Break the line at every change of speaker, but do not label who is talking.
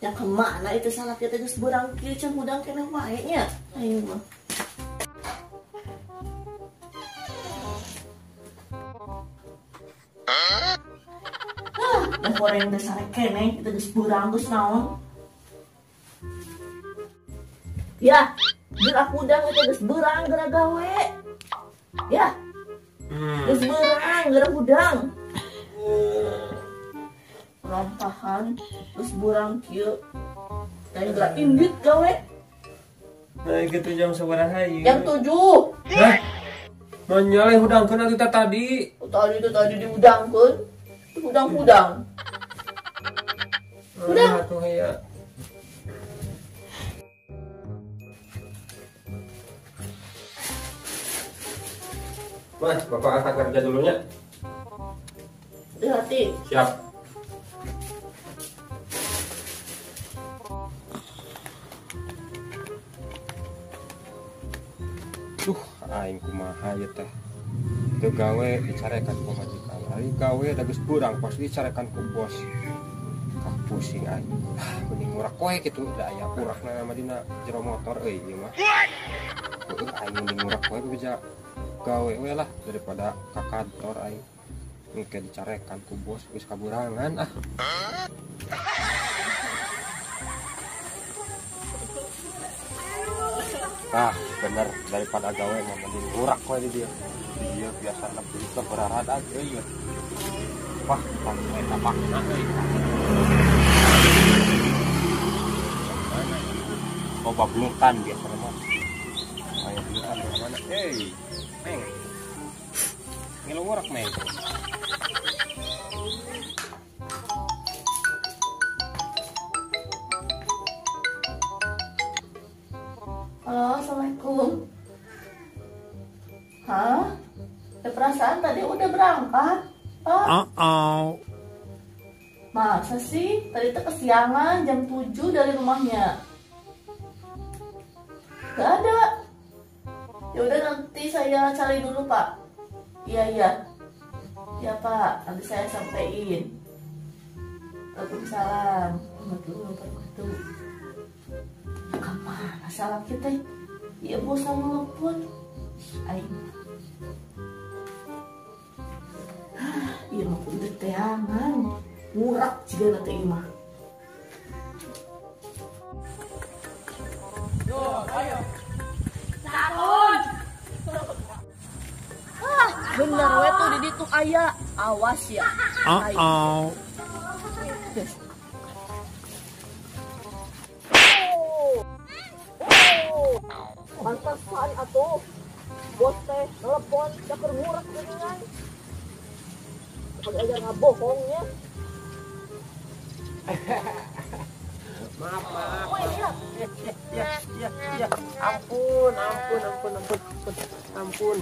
Yang kemana itu salah kita geus beurang kieu can hudang keneh wae nya. Aing mah. Ah, da goreng teh sare keneh itu geus beurang geus naon. Ya, geura hudang itu geus beurang geura gawe. Ya. Geus beurang geura hudang. Rampahan terus burang kieu dan gerak indit gawe.
Nah gitu jam sabaraha ieu?
Jam 7.
Hah? Manyaleh hudangkeun atuh tadi.
Tadi tuh tadi dihudangkeun. Hudang-hudang. Hudang
atuh ya. Mas, Bapak angkat kerja dulunya.
Hati-hati.
Siap. Duh, aing kumaha ieu teh. Teu gawe dicarekan ku majikan. Ari gawe da geus beurang pasti dicarekan ku bos. Kah pusing aing. Mending ngurak we kitu da aya urakna mah dina jero motor euy ieu mah. Heueuh aing mending ngurak we beja gawe we lah daripada ka kantor aing. Engke dicarekan ku bos geus kaburangan ah. Ah, bener daripada gawe mah mending ngurak we di dieu. Di dieu biasa lebih berarada euy. Wah, tang eta pakna euy. Oh, bablutan biasa mah. Aya blutan di mana? Hei, Meng. Ngilu ngurak, Meng.
Halo, assalamualaikum. Hah? Ya, perasaan tadi udah berangkat, Pak.
Uh-oh.
Masa sih? Tadi tuh kesiangan jam 7 dari rumahnya. Gak ada. Ya udah nanti saya cari dulu, Pak. Iya, iya. Ya, Pak. Nanti saya sampein. Waalaikumsalam. Warahmatullahi wabarakatuh. Kemana salah kita? Ya bosan nelfon. Aing. Iya mah kudu teangan. Ngurak jiga nanti ieu mah.
Yo, ayo. Sarun.
Ah, bener we tuh di ditu aya. Awas ya.
Uh-oh.
Pantesan atuh bos teh telepon caker ngurak geuningan. Pakai aja ngabohongnya.
Maaf, maaf.
Oh, iya.
Ya, ya, ya. Ampun, ampun, ampun, ampun, ampun.